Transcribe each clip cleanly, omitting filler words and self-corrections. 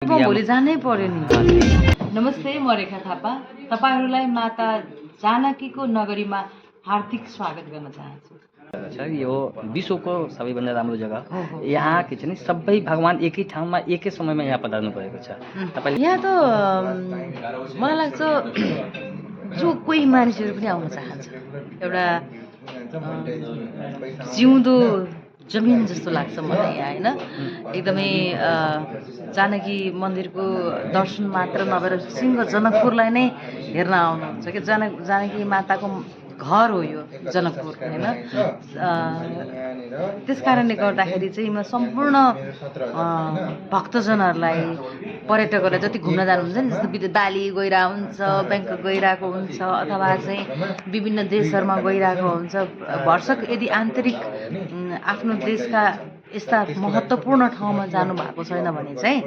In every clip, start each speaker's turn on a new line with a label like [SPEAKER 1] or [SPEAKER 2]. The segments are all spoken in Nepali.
[SPEAKER 1] भोलि जानै पर्यो नि। नमस्ते, म रेखा थापा तपाईहरुलाई माता जानकीको नगरीमा हार्दिक स्वागत गर्न चाहन्छु।
[SPEAKER 2] सर यो विश्वको सबैभन्दा राम्रो जग्गा यहाँ के छ नि सबै भगवान एकै ठाउँमा एकै समयमा यहाँ पधार्नु भएको छ। तपाईले
[SPEAKER 1] यहाँ त मलाई लाग्छ जो कोही मानिसहरू पनि आउन चाहन्छ। एउटा जिउँदो जमिन जस्तो लाग्छ मलाई यहाँ हैन। एकदमै जानकी मन्दिरको दर्शन मात्र नभएर सिंह जनकपुरलाई नै हेर्न आउनुहुन्छ कि जानकी माताको घर हो यो जनकपुर हैन। त्यसकारणले गर्दाखेरि चाहिँ म सम्पूर्ण भक्तजनहरूलाई पर्यटकहरूलाई जति घुम्न जानुहुन्छ नि जस्तो बाली गइरहेको हुन्छ, ब्याङ्कक गइरहेको हुन्छ अथवा चाहिँ विभिन्न देशहरूमा गइरहेको हुन्छ। भरसक यदि आन्तरिक आफ्नो देशका यस्ता महत्त्वपूर्ण ठाउँमा जानु भएको छैन भने चाहिँ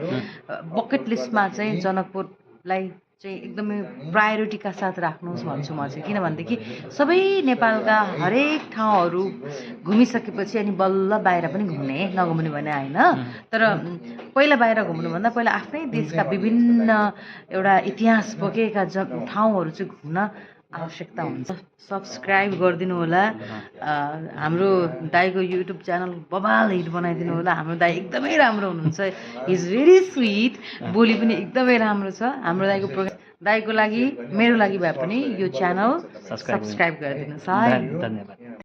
[SPEAKER 1] बकेट लिस्टमा चाहिँ जनकपुरलाई चाहिँ एकदमै प्रायोरिटीका साथ राख्नुहोस् भन्छु म चाहिँ। किनभनेदेखि सबै नेपालका हरेक ठाउँहरू घुमिसकेपछि अनि बल्ल बाहिर पनि घुम्ने नघुम्ने भने होइन। तर पहिला बाहिर घुम्नुभन्दा पहिला आफ्नै देशका विभिन्न एउटा इतिहास बोकेका ठाउँहरू चाहिँ घुम्न आवश्यकता हुन्छ। सब्सक्राइब गरिदिनु होला हाम्रो दाइको युट्युब च्यानल बबाल हिट बनाइदिनु होला। हाम्रो दाइ एकदमै राम्रो हुनुहुन्छ, इज भेरी स्विट, बोली पनि एकदमै राम्रो छ। हाम्रो दाइको प्रोग्राम दाइको लागि मेरो लागि भए पनि यो च्यानल सब्सक्राइब गरिदिनुहोस् है।
[SPEAKER 2] धन्यवाद।